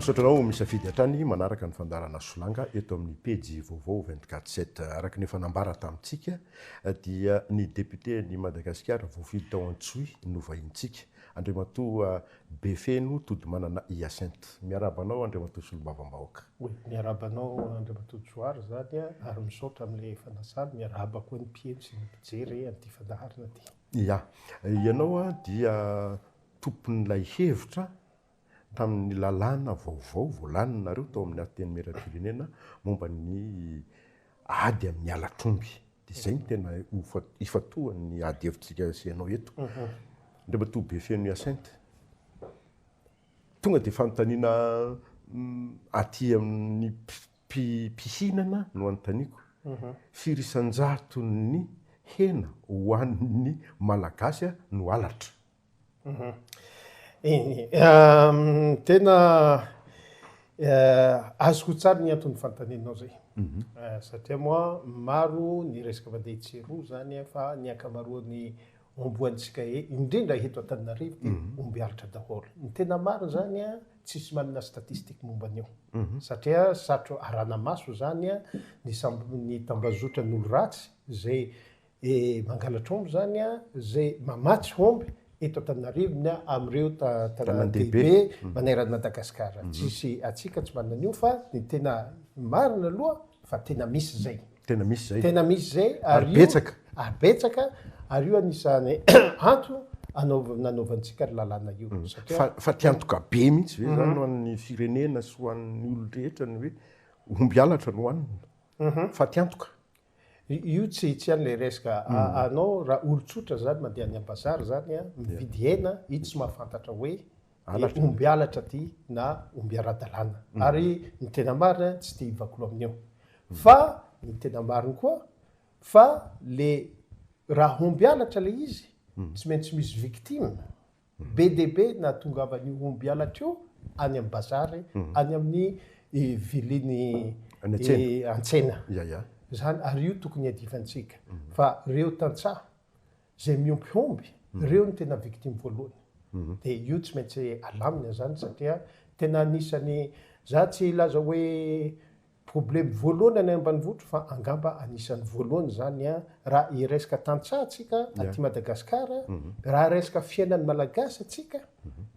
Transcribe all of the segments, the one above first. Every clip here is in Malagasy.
Misaotra anao misafidy hatrany manaraka ny fandaharana Solanga eto amin'ny pejy vaovao 24 sept. Araka ny efa nambara tamintsika dia ny député-n'i Madagasikara voafidy tao Antsohihy no vahintsika, Andriamatoa Befeno Todimanana Hyacinthe. Miarahaba anao Andriamatoa Solombavambahoaka. Oui, miarahaba anao Andriamatoa Johary izany ary misaotra amin'ilay fanasana, miarahaba koa ny mpihaino sy ny mpijery an'ity fandaharana ity. Ya, ianao dia tompon'ilay hevitra tamin'ny lalàna vaovao voalaninareo tao amin'ny Antenimierampirenena momba ny ady amin'ny halatr'omby. Dia izay no tena ifantohan'ny ady hevitsika sy ianao eto. Andriamatoa Befeno Hyacinthe, tonga dia fanontaniana aty amin'ny mpihinana no anontaniako. Firy isan-jaton'ny hena hohanin'ny Malagasy no halatra? Eny, tena azoko tsara ny anton'ny fanontanianao zay. Satria moa maro ny resaka mandeha etsy sy eroa zany fa ny ankamaroan'ny omby hohanintsika indrindra eto Antananarivo dia omby halatra daholo. Ny tena marina zany tsisy manana statistique momba an'io. Satria sarotra arahana maso zany ny sambo ny tambazotran'olo-ratsy zay E mangalatra omby zany a, zay mamatsy omby eto Antananarivo na amin'ireo tanàn-dehibe manerana an'i Madagasikara. Tsisy antsika tsy manana an'io fa ny tena marina aloha fa tena misy zay. Tena misy zay. Tena misy zay ary io betsaka. Ary betsaka ary io anisan'ny antony anaova- nanaovantsika ny lalàna io satria. Fa fatiantoka be mihitsy ve zany ho an'ny firenena sy ho an'ny olon-drehetra ny hoe omby halatra no hohanina? Fatiantoka. Io tsy tsy any le resaka anao raha olon-tsotra zany mandeha any am-bazary zany a, mividy hena, io tsy mahafantatra hoe omby halatra ty na omby ara-dalàna. Ary ny tena marina tsy te hivakolo amin'io. Fa ny tena marina koa fa le raha omby halatra le izy tsy maintsy misy victime. Be dia be nahatongavan'io omby halatra io any amin'ny bazary, any amin'ny viliny an-tsena. Izany, ary io tokony hiadivantsika. Fa ireo tantsaha izay miompy omby, ireo no tena victime voalohany. Dia io tsy maintsy alamina izany satria tena anisan'ny, za tsy hilaza hoe Problème voalohany any ambanivohitra fa angamba anisan'ny voalohany izany an, raha hiresaka tantsaha tsika aty Madagascar, raha hiresaka fiainan'ny Malagasy tsika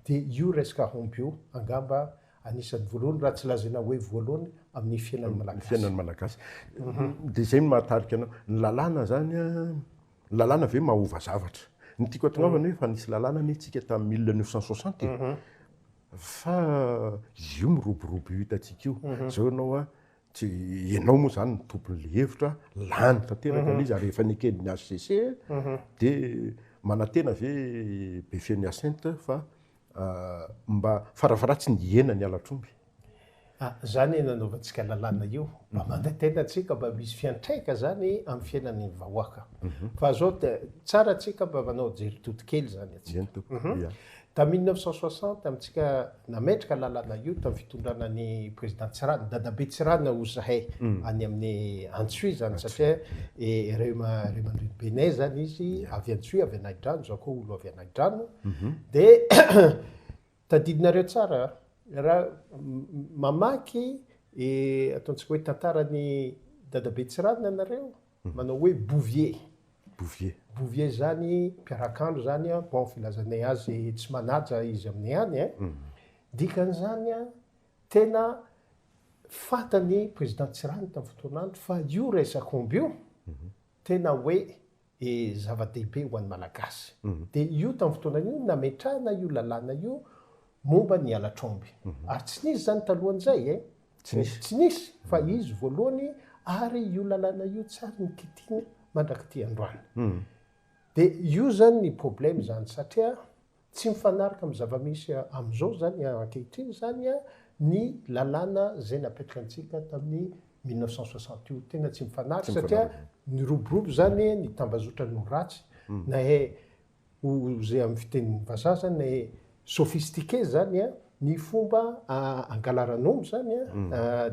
dia io resaka omby io angamba anisan'ny voalohany raha tsy lazaina hoe voalohany amin'ny fiainan'ny Malagasy. Fiainan'ny Malagasy. Dia izay no mahatarika anao. Ny lalàna izany an, ny lalàna ve mahova zavatra? Ny tiako hatongavana hoe efa nisy lalàna anie tsika tamin'ny 1960 e. Fa io miroborobo io hitantsika io. Zao ianao an, tsy, ianao moa zany no tompon'le hevitra, lany tanteraka ilay izy ary efa neken'ny HCC, dia manantena ve Befeno Hyacinthe fa mba farafaharatsiny hihena ny halatr'omby? Ah, zany nanaovantsika lalàna io, mba manantena tsika mba misy fiantraika zany amin'ny fiainan'ny vahoaka. Fa zao de tsara tsika mba manao jery tody kely zany atsika. Eny tompoko, ia. Tamin'ny 1960 amintsika nametraka lalàna io tamin'ny fitondrana ny président Tsiranana, dadabe Tsiranana hoy zahay any amin'ny Antsohihy zany satria ray aman-drenibenay zany izy avy Antsohihy, avy Anahidrano, zaho koa olo avy Anahidrano. De Tadidinareo tsara raha mamaky ataontsika hoe tantaran'i Dadabe Tsiranana nareo, manao hoe Bouvier. Bouvier. Bouvier zany mpiarakandro zany an, bon filazanay azy tsy manaja izy aminay any an, dikan'izany an, tena fantany président Tsiranana tamin'ny fotoan'andro fa io resaka omby io tena hoe e zava-dehibe ho an'ny Malagasy. Dia io tamin'ny fotoana io nametrahana io lalàna io momba ny halatr'omby. Ary tsy nisy izany talohan'izay e. Tsy nisy. Tsy nisy fa izy voalohany ary io lalàna io tsy ary nikitiana mandrak'ity androany. Dia io izany ny problème izany satria Tsy mifanaraka amin'ny zava-misy amin'izao izany ankehitriny izany ny lalàna izay napetraka antsika tamin'ny 1960 io. Tena tsy mifanaraka satria niroborobo izany ny tambazotran'ny ratsy na he ho izay amin'ny fitenin'ny vazaha izany na he sophistiqué izany ny fomba angalaran'omby izany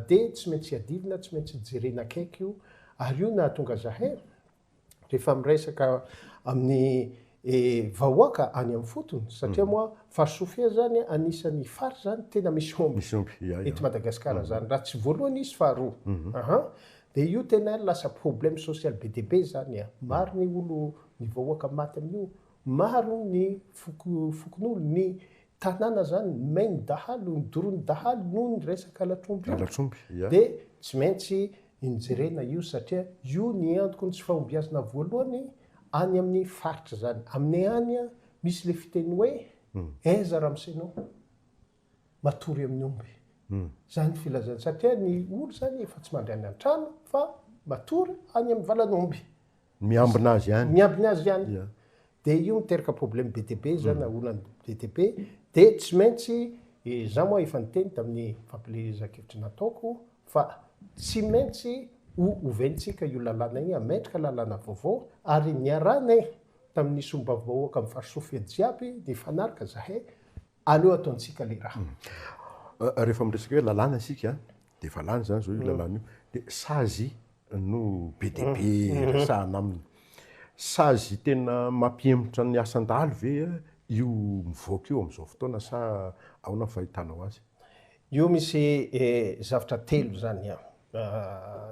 dia tsy maintsy iadivina, tsy maintsy jerena akaiky io ary io nahatonga zahay Rehefa miresaka amin'ny vahoaka any amin'ny fotony satria moa Faritr'i Sofia zany anisan'ny faritra zany tena misy omby Misy omby, ya, ya. eto Madagasikara zany, raha tsy voalohany izy faharoa. Aha. Dia io tena lasa problème social be dia be zany an. Maro ny olo, ny vahoaka maty amin'io, maro ny foko, fokonolona, ny tanàna zany main'ny dahalo, ny doron'ny dahalo noho ny resaka halatr'omby io. Halatr'omby, ya. Dia tsy maintsy nijerena io satria io ny antoky ny tsy fahombiazana voalohany any amin'ny faritra zany. Aminay any an, misy le fiteny hoe, aiza ramose-nao matory amin'ny omby. Zany filazana satria ny olo zany efa tsy mandry any an-trano fa matory any amin'ny valan'omby. Miambina azy ihany. Miambina azy ihany. Dia io miteraka problème be dia be zany na olana be dia be. Dia tsy maintsy, za moa efa niteny tamin'ny fampielezan-kevitra nataoko fa tsy maintsy ho ovaintsika io lalàna io, hametraka lalàna vaovao ary niarahanay tamin'ny solombavambahoaka amin'ny faritra Sofia jiaby nifanaraka zahay, aleo ataontsika le raha. Rehefa miresaka hoe lalàna isika dia efa lany izany izao io lalàna io, dia sazy no be dia be resahana aminy. Sazy tena mampihemotra ny asan-dahalo ve io mivoaka io amin'izao fotoana sa ahoana ny fahitanao azy? Io misy zavatra telo izany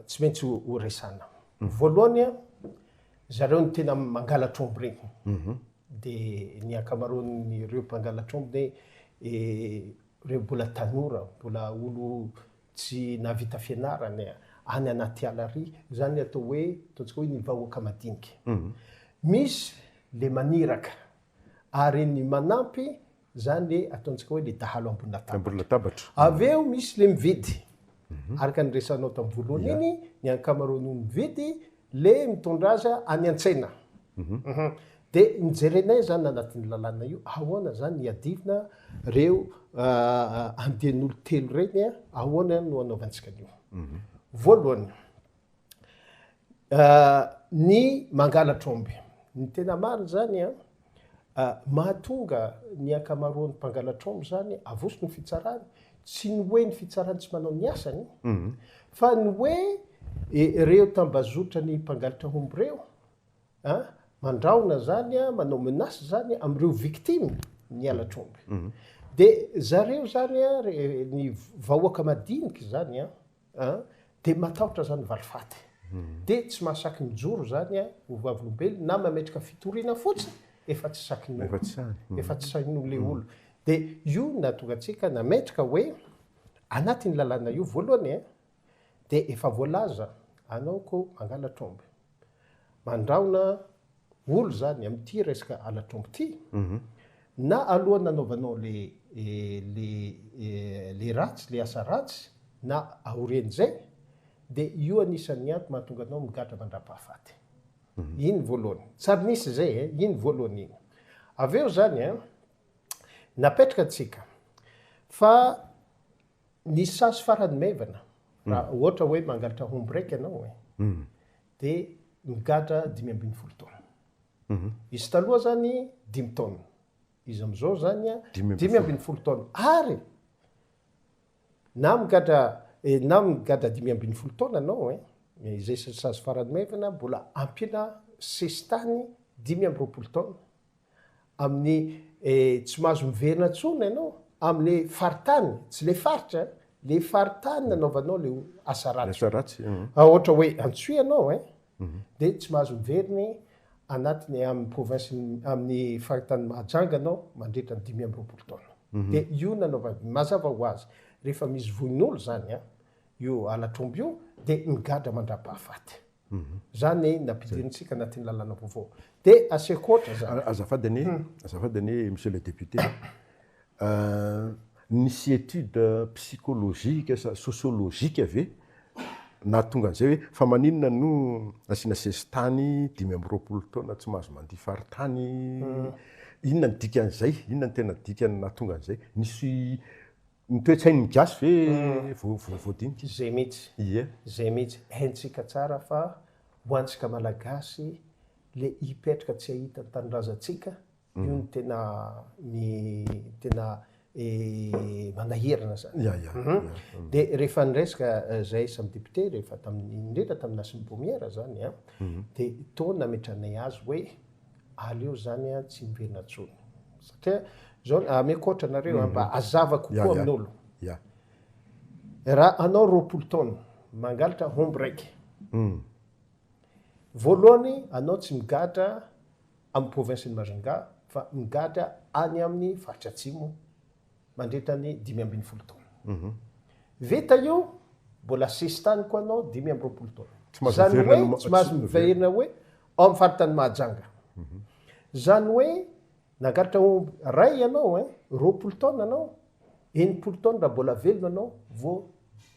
tsy maintsy ho resahana. Voalohany, zareo no tena mangalatra omby regny. Dia ny ankamaroan'ireo mpangalatra omby ne ireo mbola tanora, mbola olo tsy nahavita fianarana any anaty ala ary, izany ny atao hoe, ataontsika hoe ny vahoaka madinika. Misy le maniraka ary ny manampy izany le ataontsika hoe le dahalo ambony latabatra. Ambony latabatra. Avy eo misy le mividy. Araka ny resahanao tamin'ny voalohany iny, ny ankamaroan'ny olo mividy le mitondra azy any an-tsena. Dia nojerenay izany anatin'ny lalàna io, ahoana izany ny hiadivina ireo andian'olo telo ireny, ahoana no hanaovantsika an'io. Voalohany, ny mangalatra omby. Ny tena marina izany an, mahatonga ny ankamaroan'ny mpangalatra omby izany avoso ny fitsarana, tsy ny hoe ny fitsarana tsy manao ny asany, fa ny hoe ireo tambazotra ny mpangalatra omby ireo An, mandrahona zany an, manao menace zany amin'ireo victime ny halatr'omby. De zareo zany an, ny vahoaka madinika zany an, an, de matahotra zany valifaty. De tsy mahasaky mijoro zany an, ho vavolombelona na mametraka fitoriana fotsiny efa tsy sakin'ny Efa tsy sahy. Efa tsy sahin'olo le olo. De io nahatonga antsika nametraka hoe anatin'ny lalàna io voalohany an, de efa voalaza anao ko mangalatra omby. Mandrahona olo zany amin'ity resaka halatr'omby ty, na alohan'ny nanaovanao le le le ratsy, le asa ratsy, na aorian'izay, de io anisan'ny antony mahatonga anao migadra mandrapahafaty. Iny voalohany. Tsy ary nisy zay e, iny voalohany iny. Avy eo zany an, napetraka antsika fa Ny sazy farany maivana, raha ohatra hoe mangalatra omby raika ianao e, dia migadra 15 taona. Izy taloha zany dimy taona, izy amin'izao zany 15 taona. Ary na migadra na migadra 15 taona ianao e, izay sazy farany maivana, mbola ampiana sesitany 25 taona. Amin'ny tsy mahazo miverina intsony ianao amin'le faritany, tsy le faritra an, le faritany nanaovanao le asa ratsy. Asa ratsy. Raha ohatra hoe Antsohihy ianao ein, dia tsy mahazo miveriny anatiny amin'ny province amin'ny faritany Mahajanga ianao mandritra ny 25 taona. Dia io nanaovana, mazava ho azy, rehefa misy voin'olo izany an, io halatr'omby io dia migadra mandrapahafaty. Zany nampidirintsika anatin'ny lalàna vaovao. Dia aseko ohatra zany. Azafady anie, azafady anie Monsieur le député, nisy étude psychologique sa sociologique ve nahatonga an'izay hoe fa maninona no asiana sesitany 25 taona tsy mahazo mandia faritany, inona ny dikan'izay, inona ny tena dikany nahatonga an'izay? Nisy Ny toe-tsain'ny gasy ve voadinika? Zay mihitsy. Ie. Zay mihitsy. Haintsika tsara fa ho antsika Malagasy le hipetraka tsy hahita ny tanindrazantsika, io no tena ny tena manahirana zany. Ya, ya, ya. De rehefa niresaka zahay samy député rehefa tamin'ny, indrindra tamin'i Nasim Boumiera zany an, de toa nametranay azy hoe. Aleo zany an tsy miverina tsony. Satria zao ameko ohatra nareo an, mba hazava kokoa amin'olo. Raha anao 20 taona mangalatra omby raiky. Voalohany anao tsy migadra amin'ny province-n'i Majunga fa migadra any amin'ny faritra atsimo mandritra ny 15 taona. Vita io, mbola sesitany koa anao 25 taona. Tsy mahazo Izany miverina hoe no- tsy mahazo miverina hoe ao amin'ny faritany Mahajanga. Izany hoe nangalatra omby ray ianao hein, 20 taona anao, 60 taona raha mbola velona anao vao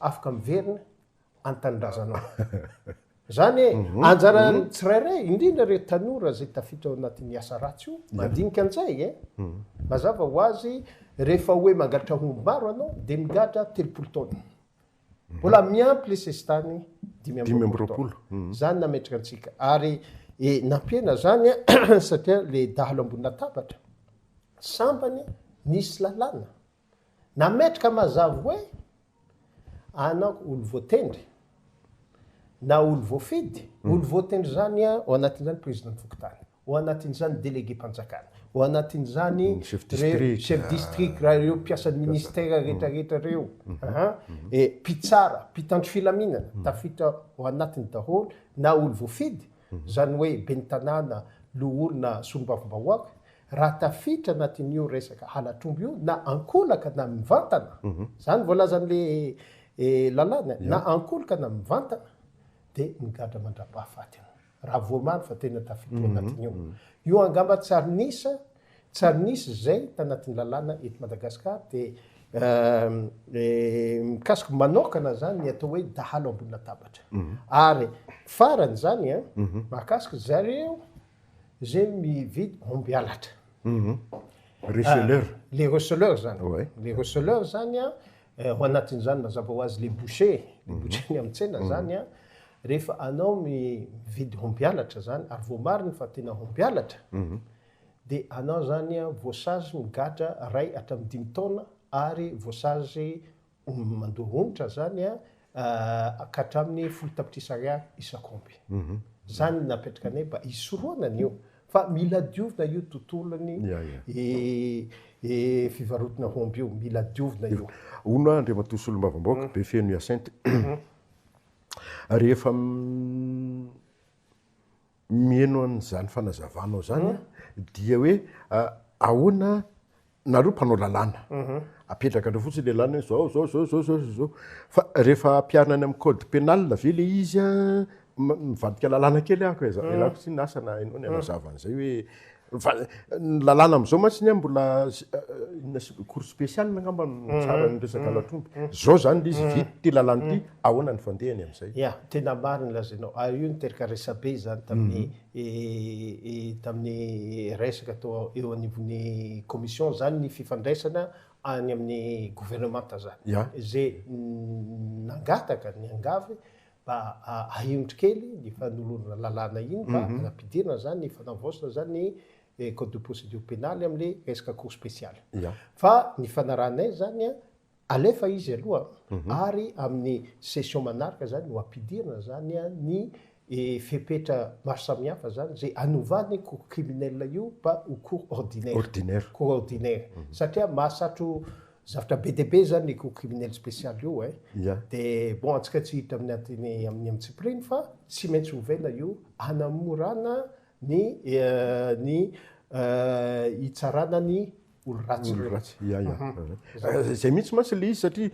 afaka miverina an-tanindrazanao. Zany e, anjaran'ny tsirairay, indrindra ireo tanora izay tafiditra ao anatin'ny asa ratsy io, mandinika an'izay e. Mazava ho azy, rehefa hoe mangalatra omby maro anao, dia migadra 30 taona. Mbola miampy le sesitany 25 taona. Zany nametraka antsika. Ary e, nampiana zany satria le dahalo ambony latabatra, sambany nisy lalàna Nametraka mazava hoe anao olo voatendry na olo voafidy, olo voatendry zany ao anatin'izany président fokontany, ao anatin'izany délégué-mpanjakana, ao anatin'izany Chef reo district, chef district, raha ireo mpiasan'ny ministère rehetrarehetra reo, aha, e mpitsara, mpitandro filaminana, tafiditra ao anatiny daholo, na olo voafidy, zany hoe ben'ny tanàna, loholona, solombavambahoaka, Raha tafiditra anatin'io resaka halatr'omby io na ankolaka na mivantana, izany voalazan'le lalàna, na ankolaka na mivantana dia migadra mandra-pahafaty anao. Raha voamarina fa tena tafiditra ao anatin'io. Io angamba tsy ary nisa, tsy ary nisy izay tanatin'ny lalàna eto Madagasikara dia mikasika manokana izany ny atao hoe dahalo ambony latabatra. Ary farany izany an, mahakasika zareo Zay mividy omby halatra. Receleur. Les receleurs zany. Ouais. Les receleurs zany an, ao anatin'izany mazava ho azy les bouchers, les bouchers ny amin'ny tsena zany an, rehefa anao mividy omby halatra zany ary voamarina fa tena omby halatra, dia anao zany an voasazy migadra iray hatramin'ny dimy taona ary voasazy Mandoa onitra zany a, ka hatramin'ny 10 tapitrisa ariary isak'omby. Zany no napetraka anay mba hisorohana an'io. Fa mila diovina io tontolon'ny fivarotana omby io, mila diovina io. Hono aho Andriamatoa Solombavambahoaka, Befeno Hyacinthe, rehefa Miheno an'izany fanazavanao izany aho dia hoe ahoana nareo mpanao lalàna, apetrakareo fotsiny ilay lalàna hoe zao zao zao zao zao zao, fa rehefa ampiharina any amin'ny code pénal ve ilay izy an, mivadika lalàna kely aho ka ialako tsiny asa na hainao ny hanazava an'izay hoe fa ny lalàna amin'izao mantsy anie mbola inona sy cour spéciale angamba no mitsara ny resaka halatr'omby, zao zany ilay izy vita ity lalàna ity, ahoana ny fandehany amin'izay? Ya, tena marina ny lazainao. Ary io niteraka resabe izany tamin'ny tamin'ny resaka tao eo anivon'ny commission izany ny fifandraisana any amin'ny governemanta izany. Ya. Izay nangataka, niangavy mba ahemotra kely ny fanolorana lalàna iny mba hanampidirana izany ny fanavaozana izany ny code de procédure pénale amin'ilay resaka cour spéciale. Ya. Fa ny fanarahanay izany an, Alefa izy aloha ary amin'ny session manaraka zany no ampidirina zany ny fepetra maro samihafa zany zay anovany cour criminelle io mba ho cour ordinaire. Ordinaire. Cour ordinaire. Satria mahasatro zavatra be dia be zany ny cour criminelle spéciale io eh. Ya. De bon antsika tsy hiditra amin'ny antony amin'ny antsipiriany fa tsy maintsy ovaina io hanamorana ny ny hitsarana ny olo-ratsy ireo. Olo-ratsy, ya ya. Zay mihitsy mantsy ilay izy satria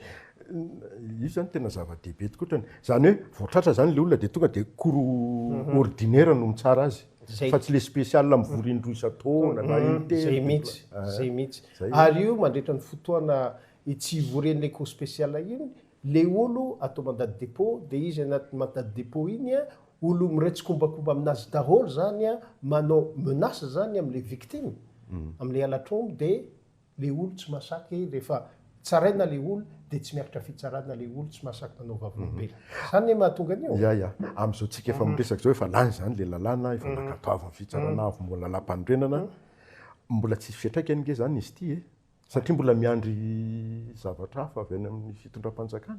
io zany tena zava-dehibe tokoa otrany. Zany hoe vao tratra zany ilay olona dia tonga dia cour ordinaire no mitsara azy. Zay. Fa tsy ilay spécial mivory indroa isan-taona na intelo. Zay mihitsy, zay mihitsy. Ary io mandritra ny fotoana tsy ivorian'ilay cour spéciale iny, le olo atao mandat de dépôt dia izy anaty mandat de dépôt iny an, Olo miray tsikombakomba aminazy daholo zany an, manao menace zany amle victime, amle halatr'omby de le olo tsy mahasaky rehefa tsaraina le olo de tsy miaritra fitsarana le olo tsy mahasaky manao vavolombelona. Zany ne mahatonga an'io. Ya ya, amzao tsika efa miresaka zao efa lany zany le lalàna, efa nankatoavin'ny fitsarana avo momba ny lalàmpanorenana, mbola tsisy fiantraikany nge zany izy ity e! Satria mbola miandry zavatra hafa avy any amin'ny fitondram-panjakana.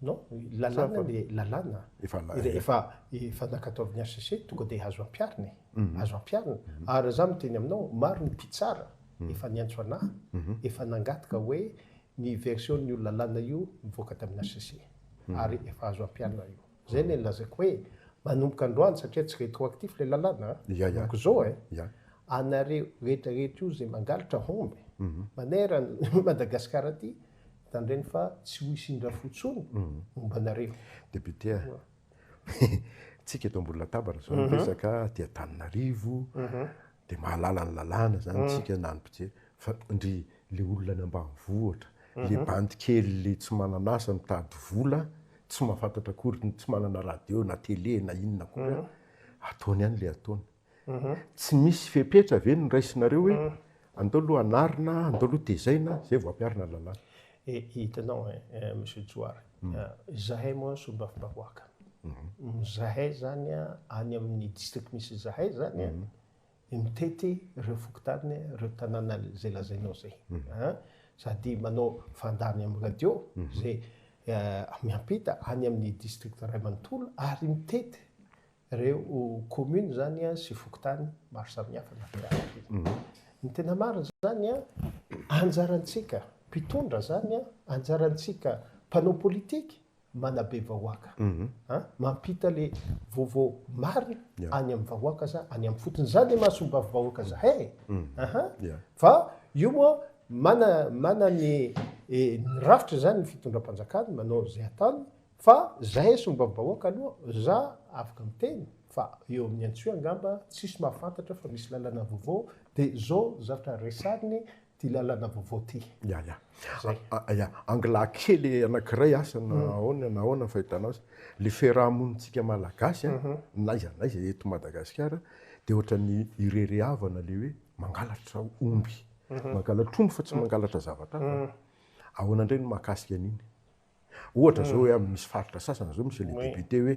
Non, lalàna le lalàna. Efa la- Efa efa nankatoavin'ny HCC tonga dia azo ampiharina e. Azo ampiharina. Ary za miteny aminao, maro ny mpitsara efa niantso anahy, efa nangataka hoe ny version-n'io lalàna io mivoaka tamin'ny HCC. Ary efa azo ampiharina io. Zay le nolazaiko hoe manomboka androany satria tsy rétroactif le lalàna a. Ya, ya. Manomboka izao e. Ya. Anareo rehetra rehetra io zay mangalatra omby manerana Madagasikara aty, tandremo fa tsy ho hisy indra fo intsony momba anareo. Député a. Tsika eto ambony latabatra zao miresaka aty Antananarivo, dia mahalala ny lalàna zany tsika na ny mpijery, fa ndry le olona any ambanivohitra, le bandy kely le tsy manana asa mitady vola, tsy mahafantatra akory, tsy manana radio na télé na inona akory, ataony ihany le ataony. Tsy misy fepetra ve no raisinareo hoe andao aloha anarina, andao aloha tezaina, zay vao ampiharina ny lalàna? E, hitanao e, Monsieur Johary, izahay moa solombavambahoaka. Izahay zany any amin'ny district misy izahay zany mitety ireo fokontany, ireo tanàna izay lazainao izay. Sady manao fandany amin'ny radio izay miampita any amin'ny district iray manontolo ary mitety ireo commune zany sy fokontany maro samihafa na Ny tena marina zany anjarantsika mpitondra zany, anjarantsika mpanao politika manabe vahoaka, mampita le vaovao marina any amin'ny vahoaka za, any amin'ny fotony zany le maha solombavambahoaka zahay e. Aha. Fa io moa mana mana ny ny rafitra zany ny fitondram-panjakana manao izay ataony, fa zahay solombavambahoaka aloha za afaka miteny fa eo amin'ny antsoy angamba tsisy mahafantatra fa misy lalana vaovao, de zao zavatra resahiny ty lalana vaovao ty. Ya, ya. Zay. Ya, angle kely anankiray asa na ahoana na ahoana fahitanao azy, le fiarahamonintsika malagasy a, n'aiza n'aiza eto Madagasikara dia ohatran'ny irerehavana le hoe mangalatra omby. Mangalatra omby fa tsy mangalatra zavatra hafa. Ahoana indray no mahakasika an'iny? Ohatra zao hoe misy faritra sasany zao monsieur le député hoe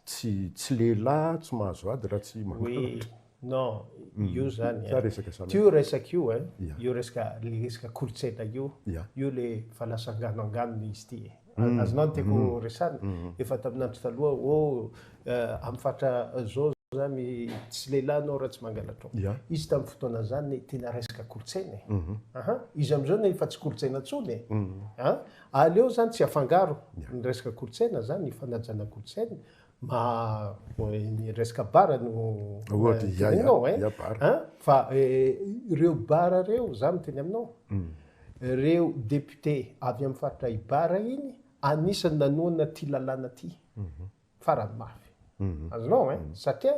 tsy tsy lehilahy tsy mahazo ady raha tsy mangalatra. Oui, non, io zany Sa resaka samy Ty io resaka io e, Ya. io resaka le resaka kolontsaina io, Ya. io le fa lasa anganoangano izy ty e. Azonao ny tiako resahana? Efa tamin'ny andro taloha, oh, amin'ny faritra zao zany tsy lehilahy anao raha tsy mangalatra omby. Ya. Izy tamin'ny fotoana zany tena resaka kolontsaina e. Aha. Izy amin'izao nefa tsy kolontsaina intsony e. An? Aleo zany tsy afangaro ny resaka kolontsaina zany, ny fanajana kolontsaina, ma ny resaka bara no Ohatra, ya, ya, teneninao e. ya, bara. An? Fa ireo bara ireo, za miteny aminao, ireo député avy amin'ny faritra Ibara iny, anisan'ny nanohana ty lalàna ty. Farany mafy. Azonao ein? Satria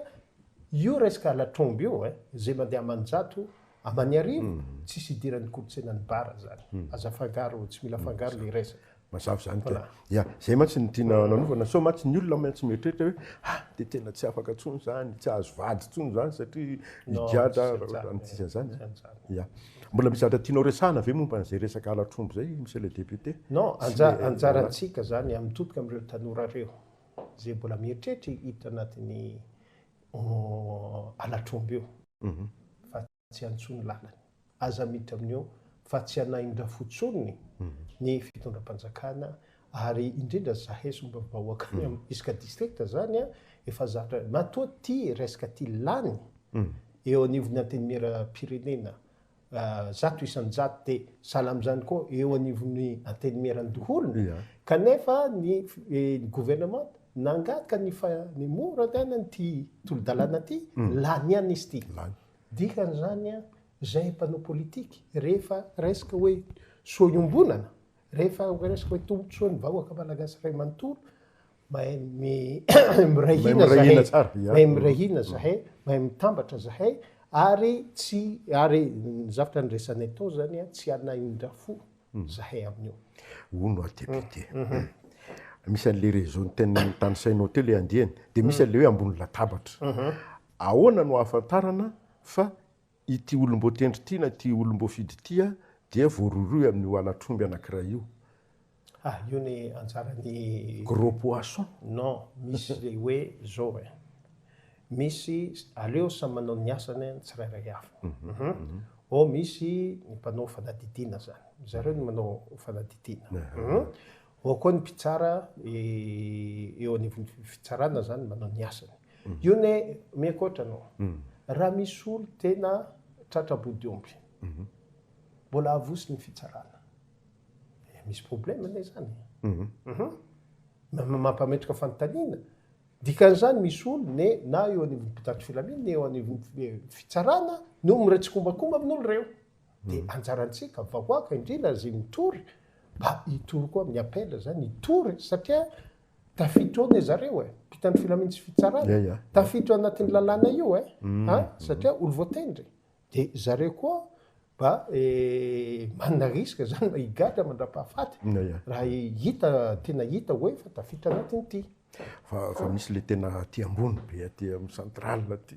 io resaka halatr'omby io ein, zay mandeha aman-jato, aman'arivo, tsisy idiran'ny kolontsainan'ny bara zany. Aza afangaro, tsy mila afangaro le resaka. Mazava zany ka. Ya, zay mantsy no tiana nanovana, sao mantsy ny olona mantsy mieritreritra hoe ah, dia tena tsy afaka intsony zany, tsy azo vady intsony zany satria higadra raha ohatra ny tsisy an'izany. Tsy an'izany. Ya. Mbola misy zavatra tianao resahana ve momba an'izay resaka halatr'omby zay, monsieur le député? Non, Sy le anjarantsika zany mitodika amin'ireo tanora ireo zay mbola mieritreritra hiditra anatin'ny halatr'omby io, fa tsy antsoy ny lalany. Aza miditra amin'io fa tsy hanaindra fotsony ny fitondram-panjakana, ary indrindra zahay solombavambahoaka any amin'ny isaka district zany efa zatra matoa ty resaka ty lany eo anivon'ny antenimieram-pirenena 100% dia sahala amin'izany koa eo anivon'ny antenimieran-doholona, kanefa ny gouvernement nangataka ny fanemorana an'ity tolo-dalàna ity, lany ihany izy ity. Dikan'izany izay mpanao politika rehefa resaka hoe soa iombonana, rehefa resaka hoe tombontsoan'ny vahoaka malagasy iray manontolo, mahay miray hina zahay, mahay miray hina zahay, mahay mitambatra zahay, ary tsy, ary ny zavatra niresanay tao zany tsy hanahindra fo zahay amin'io. Hono aho député. Misy an'le réseau notanisainao teo le andiany, dia misy an'le hoe ambony latabatra. Ahoana no ahafantarana fa ity olom-boatendry ity na ity olom-boafidy ity dia voarohirohy amin'io halatr'omby anankiray io? Ah, io ny anjaran'ny Gros poisson. Non, misy le hoe zao e. Misy, aleo samy manao ny asany ny tsirairay avy. Ao misy ny mpanao fanadihadiana zany. Zareo no manao fanadihadiana. Ao koa ny mpitsara eo anivon'ny fitsarana zany manao ny asany. Io ne omeko ohatra anao. Raha misy olo tena tratra ambodiomby, mbola avosy ny fitsarana. Misy problème anie zany. Mampametraka fanontaniana. Dikan'izany misy olo ne na eo anivon'ny mpitandro filaminana na eo anivon'ny fitsarana no miray tsikombakomba amin'olo reo. Dia anjarantsika vahoaka indrindra izay mitory mba hitory koa amin'ny appel zany, hitory satria tafiditra ao anie zareo e, mpitandro filaminana sy fitsarana, tafiditra ao anatin'ny lalàna io e, an, satria olo voatendry. Dia zareo koa mba manana risque zany mba higadra mandra-pahafaty raha hita, tena hita hoe fa tafiditra anatin'ity. Fa fa misy le tena aty ambony be aty amin'ny centrale aty.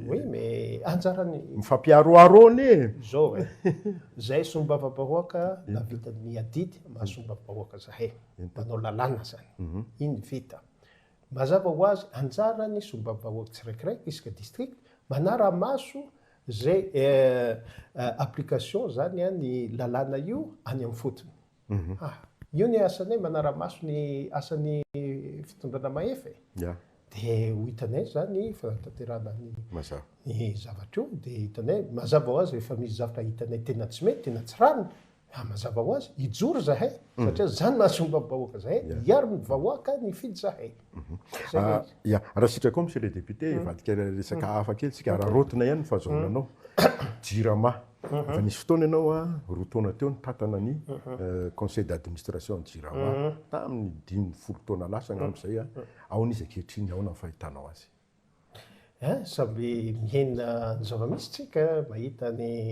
Oui mais anjarany. Mifampiharoharo anie e. Zao e, zahay solombavambahoaka nahavita ny adidy maha solombavambahoaka zahay, manao lalàna zany, iny vita. Mazava ho azy anjarany solombavambahoaka tsiraikiraiky isaka district manara-maso zay application zany ny lalàna io any amin'ny fotony. Ah, io ny asanay manara-maso ny asan'ny fitondrana mahefa e. Ya. Dia ho hitanay izany fanatanterahana ny Mazava. ny zavatra io, dia hitanay, mazava ho azy rehefa misy zavatra hitanay tena tsy mety, tena tsy rariny, ah mazava ho azy, hijoro zahay, satria zany maha solombavambahoaka zahay, hiaro ny vahoaka nifidy zahay. Zay ilay izy. Ya, raha sitraka ao monsieur le député, hivadika resaka hafa kely tsika, araraotina ihany ny fahazoana anao. Jirama. Efa nisy fotoana ianao 2 taona teo nitantana ny conseil d'administration ny Jirama, tamin'ny 15 taona lasa angamba izay. Ahoana izy ankehitriny, ahoana ny fahitanao azy? Hein, samby mihena ny zava-misy tsika, mahita ny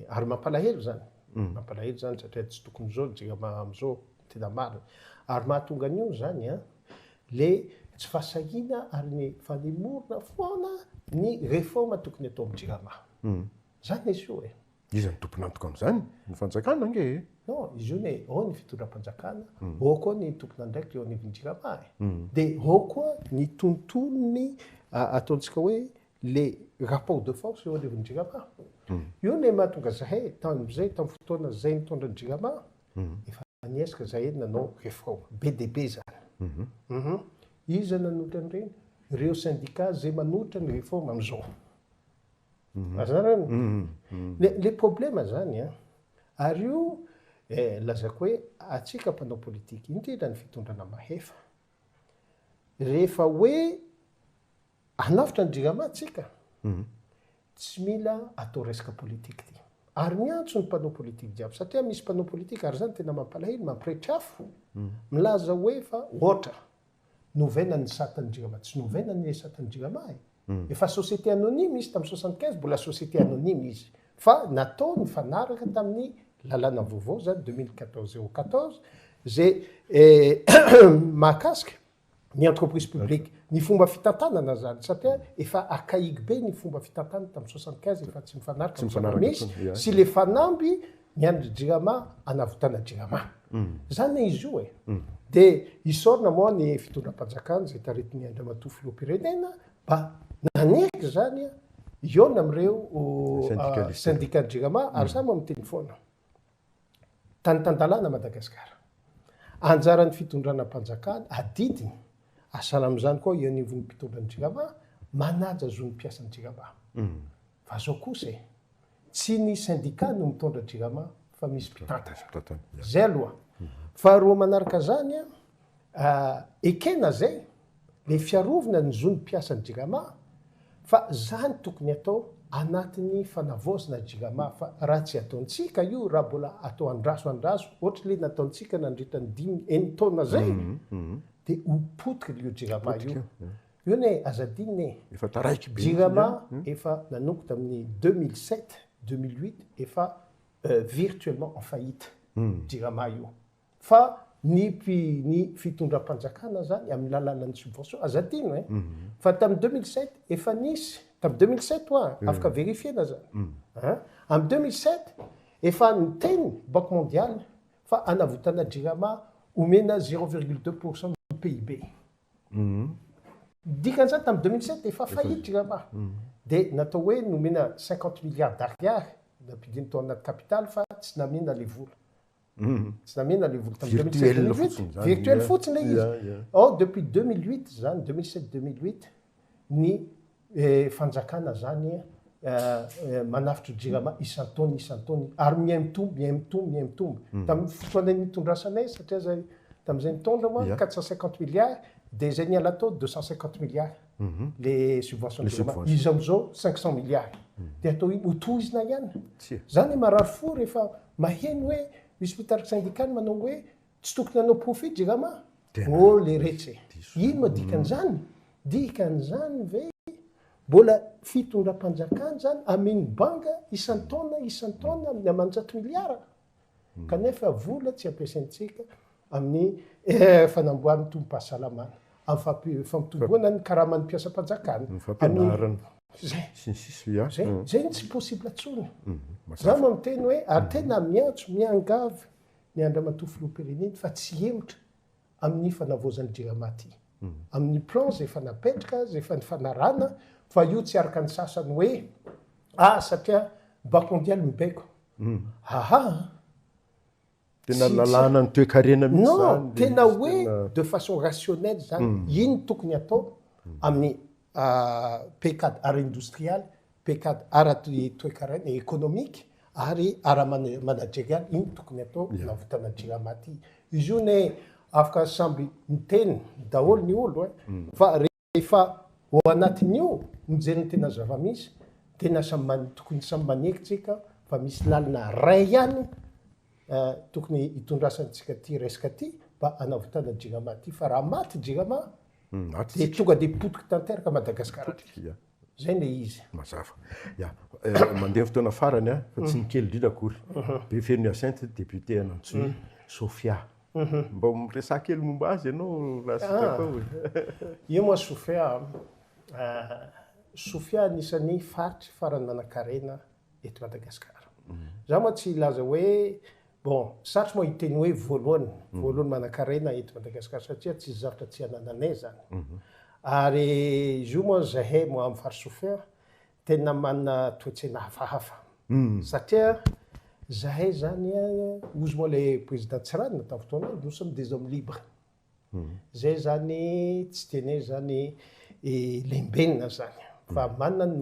ary mampalahelo izany, mampalahelo izany satria tsy tokony izao ny Jirama amin'izao, tena marina. Ary mahatonga an'io izany an, le tsy fahasahiana ary ny fanemorana foana ny réforme tokony atao amin'ny Jirama. Zany izy io e. Iza no tompon'antoka amin'izany? Ny fanjakana ange e. Non, izy io ne ao ny fitondram-panjakana, ao koa ny tompon'andraikitra eo anivon'ny Jirama e. Dia ao koa ny tontolon'ny ataontsika hoe le rapport de force eo anivon'ny Jirama. Io ne mahatonga zahay tamin'izay, tamin'ny fotoana zay nitondra ny Jirama, efa niezaka zahay nanao réforme be dia be zany. Iza nanohitra an'ireny? Ireo syndicat zay manohitra ny réforme amin'izao. Azonareo? Le le problème zany an, ary io lazaiko hoe antsika mpanao politique, indrindra ny fitondrana mahefa, rehefa hoe hanavotra ny Jirama tsika, tsy mila atao resaka politique ty. Ary miantso ny mpanao politique jiaby, satria misy mpanao politique, ary zany tena mampalahelo, mampirehitra afo, milaza hoe fa ohatra, Novaina ny satan'ny Jirama. Tsy novaina ny satan'ny Jirama e. Efa société anonyme izy tamin'ny 75, mbola société anonyme izy. Fa natao nifanaraka tamin'ny lalàna vaovao zany 2014 014 zay mahakasika ny entreprise publique, ny fomba fitantanana zany, satria efa archaïque be ny fomba fitantanana tamin'ny 75, efa tsy mifanaraka amin'ny zava-misy sy le fanamby Miandry Jirama hanavotana Jirama. Zany ne izy io e. De isaorana moa ny fitondram-panjakana izay taritin'ny Andriamatoa Filoham-pirenena mba naneky zany hihaona amin'ireo syndicat Jirama ary za moa miteny foana. Tany tan-dalàna Madagasikara. Anjaran'ny fitondranam-panjakana, adidiny, sahala amin'izany koa eo anivon'ny mpitondra ny Jirama, manaja zon'ny mpiasan'ny Jirama. Fa zao kosa e. Tsy ny syndicat no mitondra jirama fa misy mpitantana. Zay aloha. Faharoa manaraka zany an, ekena zay le fiarovana ny zon'ny mpiasan'ny jirama fa zany tokony atao anatin'ny fanavaozana jirama fa raha tsy ataontsika io raha mbola atao andraso andraso ohatry le nataontsika nandritra ny dimy enin-taona zay de ho potika io jirama io. Io anie aza adinona e! Efa taraiky be Jirama efa nanomboka tamin'ny 2007, 2008 efa virtuellement en faillite Jirama io. Fa ny mpi ny fitondram-panjakana zany amin'ny lalanan'ny subvention aza adino e! Fa tamin'ny 2007 efa nisy, tamin'ny 2007 hoa, afaka verifier-na zany an! Amin'ny 2007 efa niteny Banque mondiale fa hanavotana Jirama omena 0,2 pourcent ny PIB. Dikan'izany tamin'ny 2007 efa faillite Jirama. Dia natao hoe nomena 50 milliards d'ariary nampidiny tao anaty capital fa tsy namena ilay vola. Tsy namena le vola tamin'ny Virtuel 2007, 2008. fotsiny zany. Virtuel Ya. fotsiny le izy. Ya, ya. Or depuis 2008 zany, 2007, 2008, ny fanjakana zany manafotry Jirama isan-taona isan-taona ary miha-mitombo, miha-mitombo, miha-mitombo. Tamin'ny fotoana nitondrasanay, satria zay tamin'izay nitondra moa, 450 milliards, dia zay niala tao 250 milliards les subventions Les Jirama. subventions. Izy amin'izao 500 milliards. Dia atao ino? Hotohizina ihany. Tsia. Zany marary fo rehefa maheno hoe misy mpitarika syndical manao hoe tsy tokony hanao profit Jirama. Tena Oh le retsy. diso. Ino ma dikan'izany? Dikan'izany ve mbola fitondram-panjakana zany ameno banga isan-taona isan-taona amin'ny amanjato miliara? Kanefa vola tsy ampiasaintsika amin'ny fanamboarana tombom-pahasalamana, amin'ny fampitomboana ny karaman'ny mpiasam-panjakana, Ny fampianarana. Zay. Sy ny sisa, ya. Zay, zay ny tsy possible intsony. Mazava. Za moa miteny hoe ary tena miantso, miangavy ny Andriamatoa Filoham-pirenena fa tsy hemotra amin'ny fanavaozan'ny Jirama ty. Amin'ny plan zay efa napetraka, zay efa nifanarahana, fa io tsy araka ny sasany hoe ah, satria Banque mondiale mibaiko. Aha. Tena Tsy- lalàna ny toekarena mihitsy Non, zany, le tena izy hoe tena de façon rationnelle zany. Ino tokony atao amin'ny paikady ara-industrial, paikady ara-toekarena économique ary ara-managerial, ino tokony atao nahavitana Jirama ty. Izy io ne afaka samby miteny daholo ny olo, fa rehefa ao anatin'io mijery ny tena zava-misy, tena samy tokony samy maneky tsika fa misy lalina ray ihany tokony hitondrasantsika ty resaka ty mba hanavotana Jirama ty, fa raha maty Jirama, Maty dia tsika. tonga dia potiky tanteraka Madagasikara. Potiky, ya. Zay le izy. Mazava. Ya. Mandeha fotoana farany, a, fa tsy nikely indrindra akory. Befeno Hyacinthe, député an'Antsohihy, Sofia. Mba miresaha kely momba azy ianao raha sitraka ao e. Io moa Sofia, Sofia anisan'ny faritry farany manan-karena eto Madagasikara. Za moa tsy hilaza hoe, bon, sarotry moa hiteny hoe voalohany manan-karena eto Madagasikara satria tsy zavatra tsy anananay zany. Ary izy io moa zahay moa amin'ny faritry Sofia tena manana toe-tsaina hafahafa. Satria zahay zany, ozy moa le président Tsiranana tamin'ny fotoana, nous sommes des hommes libres. Zay zany tsy tianay zany lembenina zany. Fa manana ny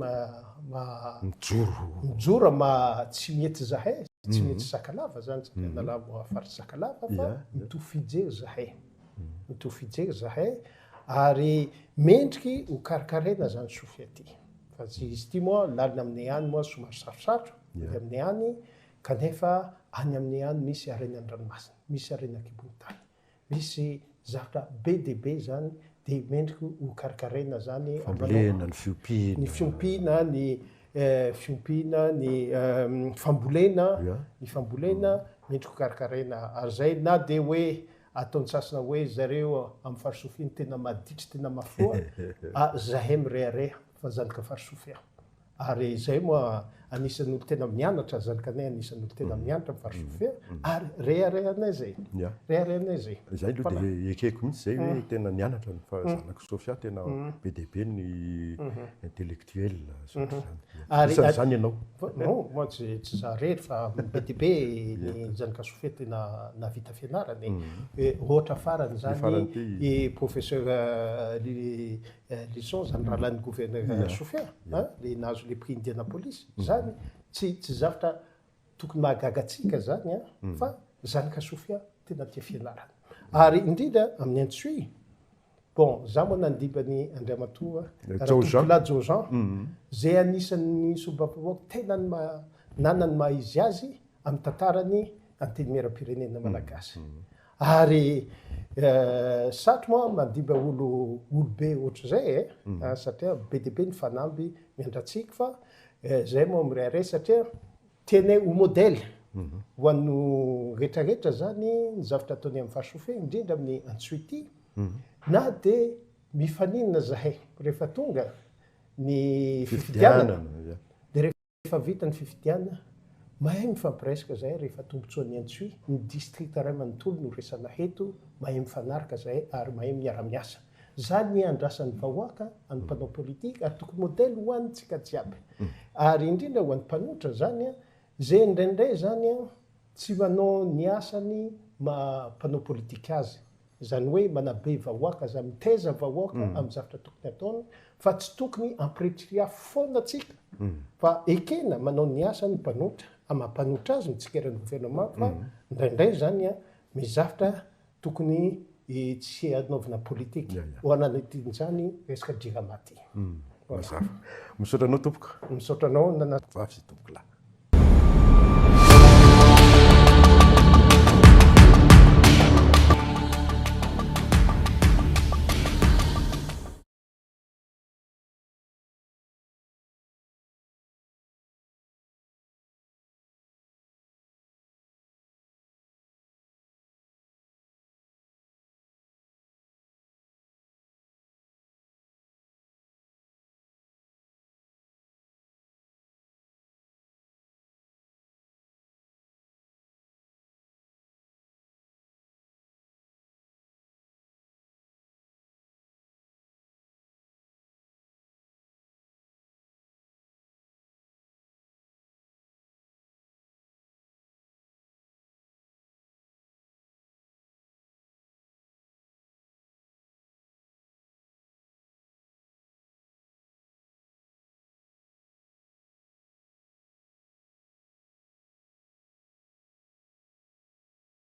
ma Mijoro. Mijoro ma tsy mety zahay, tsy mety Sakalava zany, satria nalavo faritry Sakalava fa mitovy fijery zahay. Mitovy fijery zahay ary mendriky ho karakaraina zany Sofia ty. Fa tsy izy ty moa lalina aminay any moa somary sarotsarotra, aminay any, kanefa any aminay any misy harena an-dranomasina, misy harena an-kibon'ny tany, misy zavatra be dia be zany, dia mendriky ho karakaraina zany. Fambolena, ny fiompiana. Ny fiompiana, ny fiompiana, ny fambolena, ny fambolena mendriky ho karakaraina. Ary zay na dia hoe ataon'ny sasana hoe zareo amin'ny faritry Sofia ny tena maditry, tena mafoa, zahay mirehareha fa zanaka faritry Sofia. Ary zay moa anisan'ny olo tena mianatra, zanakanay anisan'ny olo tena mianatra amin'ny faritry Sofia, ary reharehanay zay. Reharehanay zay. Zay aloha Voilà. dia ekeko mihitsy zay hoe tena nianatra ny fa zanaka Sofia tena be dia be ny intellectuel sy ohatr'izany. Ary Isan'izany ianao. Non, moi tsy za rery fa be dia be ny zanaka Sofia tena nahavita fianarana e. Ohatra farany zany, Farany ty. I professeur Lison zany rahalahin'ny gouverneur Sofia, hein, le nahazo le prix Indianapolis. Zany tsy zavatra tokony mahagaga antsika zany, hein, fa zanaka Sofia tena tia fianarana. Ary indrindra amin'ny Antsohihy, bon, za moa nandimba ny Andriamatoa Joe Jean. Rakotola Joe Jean, zay anisan'ny solombavambahoaka tena ny nanana ny maha izy azy amin'ny tantarany antenimieram-pirenena malagasy. Ary sarotro moa mandimba olobe ohatr'izay e, satria be dia be ny fanamby miandratsika, fa zay moa mirehareha satria tianay ho modèle ho an'ny rehetrarehetra zany ny zavatra ataony amin'ny faritry Sofia, indrindra amin'ny Antsohihy ity. Na dia mifaninana zahay rehefa tonga ny fifidianana, Fifidianana, ya. dia rehefa vita ny fifidianana, mahay mifampiresaka zahay rehefa tombontsoan'ny Antsohihy, ny district iray manontolo no resana eto, mahay mifanaraka zahay ary mahay miara-miasa. Zany ny andrasan'ny vahoaka amin'ny mpanao politika ary tokony modèle ho antsika jiaby. Ary indrindra ho an'ny mpanohitra zany, zay indraindray zany, Tsy manao ny asany maha mpanao politika azy, izany hoe manabe vahoaka, aza mitaiza vahoaka amin'ny zavatra tokony ataony fa tsy tokony hampiretriria foana antsika fa ekena manao ny asany ny mpanohitra, amin'ny maha mpanohitra azy mitsikera ny gouvernement fa indraindray izany misy zavatra tokony tsy hanaovana politika ho an'anatin'izany resaka jirama ty. Mazava. Misaotra anao tompoko. Misaotra anao nanasa. Vavy sy tompoko lahy.